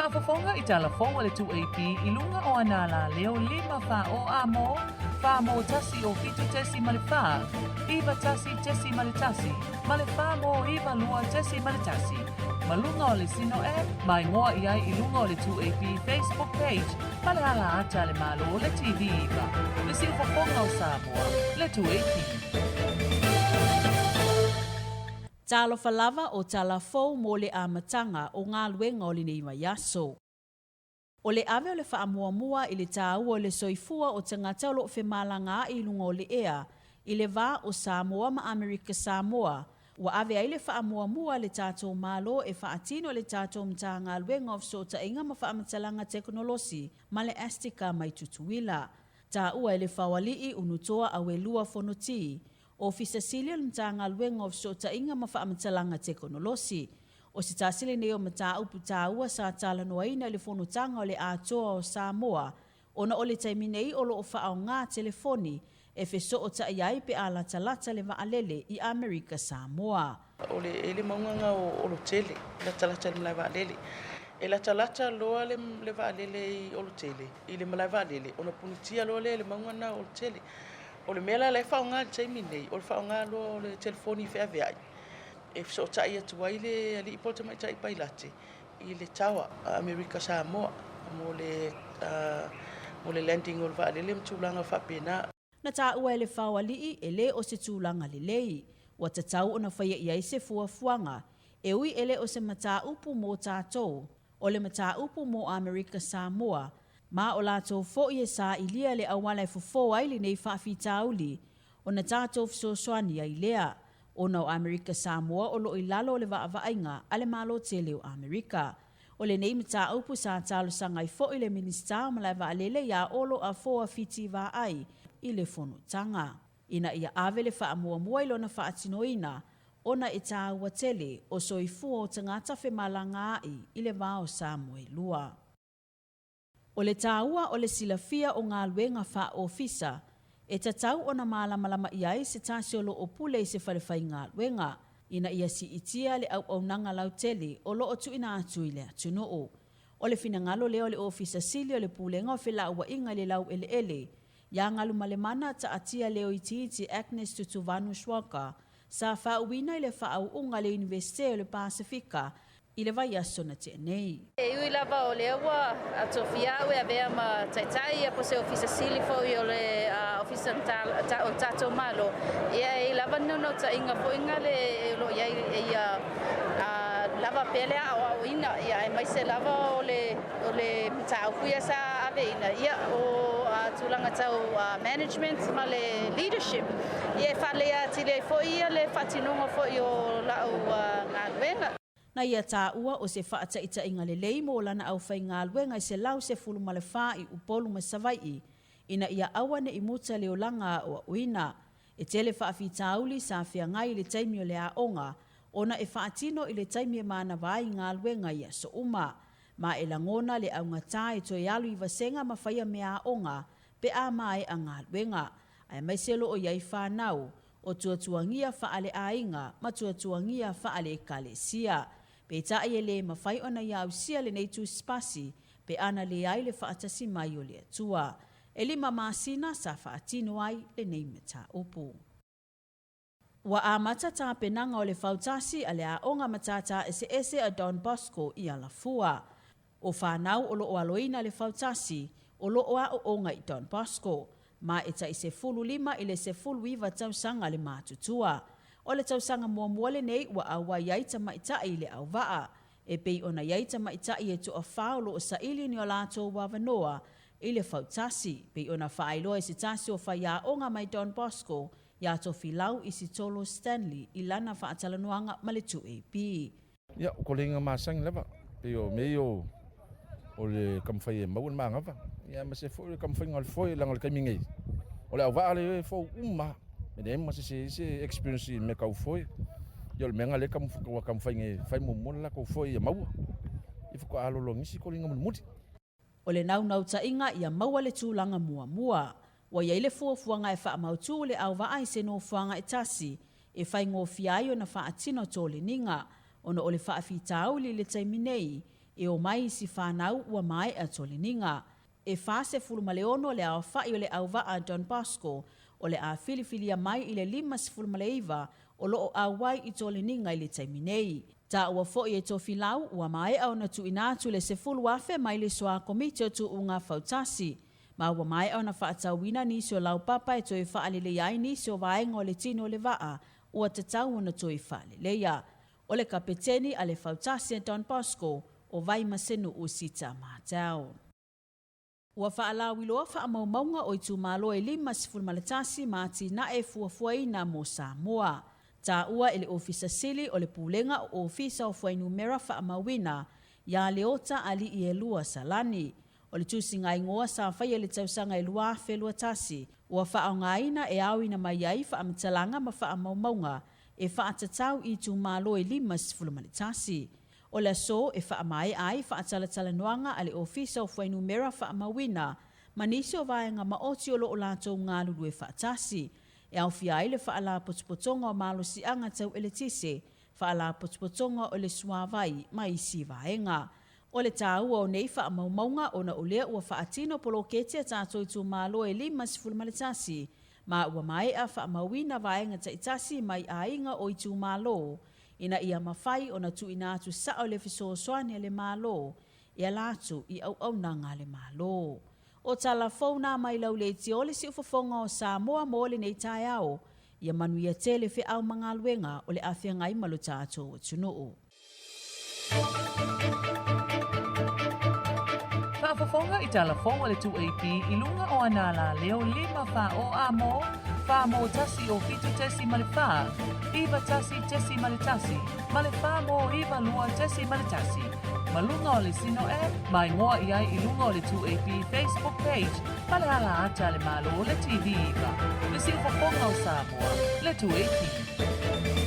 Faafofoga i tala fou a le 2AP i luga o ana alaleo 5 4 o A mo, 4 mo 1 o 7.4, 9 1.1, ma le 4 mo 9 2.1. Ma luga o le Sino App, ma igoa i ai i luga o le 2AP Facebook page ma le ala ata a le Malo le TV 9, le siufofoga o Samoa, le 2AP. Talofa lava o tala fou mo le amataga o galuega o lenei vaiaso. O le ave o le faamuamua i le taua o le soifua o tagata o lo o femalagaai i luga o le ea i le va o Samoa ma Amerika Samoa, ua ave ai le faamuamua a le tatou Malo e faatino e le tatou Matagaluega o Fesootaiga ma Faamatalaga Tekonolosi ma le Astika mai Tutuila. Taua e le Faoalii Unutoa Auelua Fonoti, Ofisa Sili o le Matagaluega o Fesootaiga ma Faamatalaga Tekonolosi. O se tasi lenei o mataupu taua sa talanoaina i le fonotaga o le Atoa o Samoa ona o le taimi nei o lo o faaaoga telefoni e fesootai ai pe a latalata le vaalele i Amerika Samoa. O le e le mauga na o Olotele, e latalata i le malae vaalele. E latalata loa le, le vaalele i Olotele, i le malae vaalele, ona punitia loa lea i le mauga na o Olotele. O le mea la la e faaaoga i le taimi nei, o le faaaoga loa o le telefoni feaveai, e fesootai atu ai le alii po o le tamaitai pailate i le tower a Amerika Samoa mo le, mo le landing o le vaalele ma tulaga faapena. Na taua e le Faoalii e le o se tulaga lelei. Ua tatau ona faia i ai se fuafuaga, e ui e le o se mataupu mo tatou, o le mataupu mo Amerika Samoa, ma o latou foi e sailia le auala e fofo ai lenei faafitauli, ona tatou fesoasoani ai lea, ona o Amerika Samoa o lo o i lalo o le vaavaaiga a le Malo tele o Amerika. O lenei mataupu sa talosaga ai foi le Minisita o Malae Vaalele iā Olo Afoa Fiti Vaai i le fonotaga, ina ia ave le faamuamua i lona faatinoina ona e tāua tele o soifua o tagata femalagaai i le va o Samoa e lua. O le tāua o le silafia o galuega faa-ofisa, e tatau ona mālamalama i ai se tasi o lo o pule i se fale faigaluega, ina ia siitia le auaunaga lautele o lo o tuuina atu i le atunuu. O le finagalo lea o le Ofisa Sili o le Pulega o Felauaiga i le Laueleele, iā Galumalemana Taatia Leoitiiti Agnes Tutuvanu Schwalger, sa faauuina i le faauuga a le Iunivesite o le Pasefika i le vaiaso na tea nei. E ui lava o lea ua tofia au e avea ma taitai ia po o se Ofisa Sili foi o le Ofisa o le tatou Malo, ia e i ai lava le naunautaiga foi gale o lo o i ai ia lava pea le aoaoina, ia aemaise lava o le o le mataupu ia sa aveina, ia o tulaga tau management ma le leadership, ia e faaleleia atili ai foi ia le faatinoga foi o lau galuega. Na ia taua o se faataitaiga lelei mo lana aufaigaluega i 114 i Upolu ma Savai'i ina ia aua ne i muta le olaga aoaoina. E tele faafitauli sa feagai i le taimi o le aoga ona e faatino i le taimi e manava ai galuega i aso uma. Ma e lagona le augatā e toe alu i vasega ma faia mea aoga pe a maea galuega. Aemaise lo o i ai whanau, o tuatuangia faaleaiga ma tuatuangia faale-ekalesia. Peitai e lē mafai ona ia ausia lenei tusipasi pe ana leai le faatasi mai o le Atua. E lima masina sa faatino ai lenei mataupu. Ua amata tapenaga o le fautasi a le Aoga Matata Eseese a Don Bosco i Alafua. O whanau o lo o aloina le fautasi o lo o aoaoga i Don Bosco, ma e tai 15 i le 19 tausaga le matutua. O le tausaga muamua lenei ua auai ai tamaitai i le auvaa, e pei ona i ai tamaitai e toafa o lo o saili ni o latou avanoa i le fautasi, pei ona faailoa e se tasi o faiaoga mai Don Bosco iā Tofilau Isitolo Stanley i lana faatalanoaga ma le 2AP. Ia, o kolega masani lava, pei o mea ia o o le taumafai e maua le manava, ia aemaise foi o le taumafaiga o le foe leaga o le taimi nei, o le auvaa lea e fou uma lava, e leai ma se isi e i ai se experience i mea tau foe. Ia o le mea lena o lea e taumafai nei e fai muamua le latou foe ia maua, ia faatoa alolo nisi koliga mulimuli. O le naunautaiga ia maua le tulaga muamua. Ua i ai le fuafuaga e faamautū le auvaa i se nofoaga e tasi e faigofie ai ona faatino toleniga, ona o le faafitauli i le taimi nei. e omai i isi fanau ua maea toleniga. E 46 le aofa'i o le auvaa Don Bosco o le a filifilia mai i le 59 o lo o auai i toleniga i le taimi nei. Taua foi e Tofilau ua maea ona tuuina atu le 10,000 mai le Soa Komiti o Tuuga Fautasi, ma ua maea ona faatauina nisi o laupapa e toe faaleleia ai nisi o vaega o le tino o le vaa ua tatau ona toe faaleleia. O le Kapeteni a le Fautasi a Don Bosco, o Vaimasenuu Sita Martell. Ua faalauiloa faamaumauga o itumalo e 51 ma atinae e fuafuaina mo Samoa. Taua e le Ofisa Sili o le Pulega o Ofisa o Fuainumera Faamauina ia Leota Aliielua Salani. O le tusigaigoa sa faia i le tausaga e 2021, ua faaaogaina e aoina mai ai faamatalaga ma faamaumauga e faatatau i itumalo e 51. O le aso e faamaea ai faatalatalanoaga a le Ofisa o Fuainumera Faamauina ma nisi o vaega maoti o lo o latou galulue faatasi, e aofia ai le Faalapotopotoga o Malosiaga Tau Eletise, Faalapotopotoga o le Suavai ma isi vaega. O le taua o nei faamaumauga ona o lea ua faatino poloketi a tatou itumalo e 51 ma ua maea faamauina vaega taitasi mai aiga o itumalo ina ia mafai ona tuuina atu sao le fesoasoani a le Malo e ala atu i auaunaga a le Malo. O tala fou nā mai lauleiti o le siufofoga o Samoa mo lenei taeao, ia manuia tele feau ma galuega o le a feagai ma lo tatou atunuu. Faafofoga i tala fou a le 2AP i luga o ana alaleo 5 4 o A mo, 4 mo 1 o 7.4, 9 1.1, ma le 4 mo 9 2.1. Ma luga o le Sino App, ma igoa i ai i luga o le 2AP Facebook page ma le ala ata a le Malo le TV 9, le siufofoga o Samoa, le 2AP.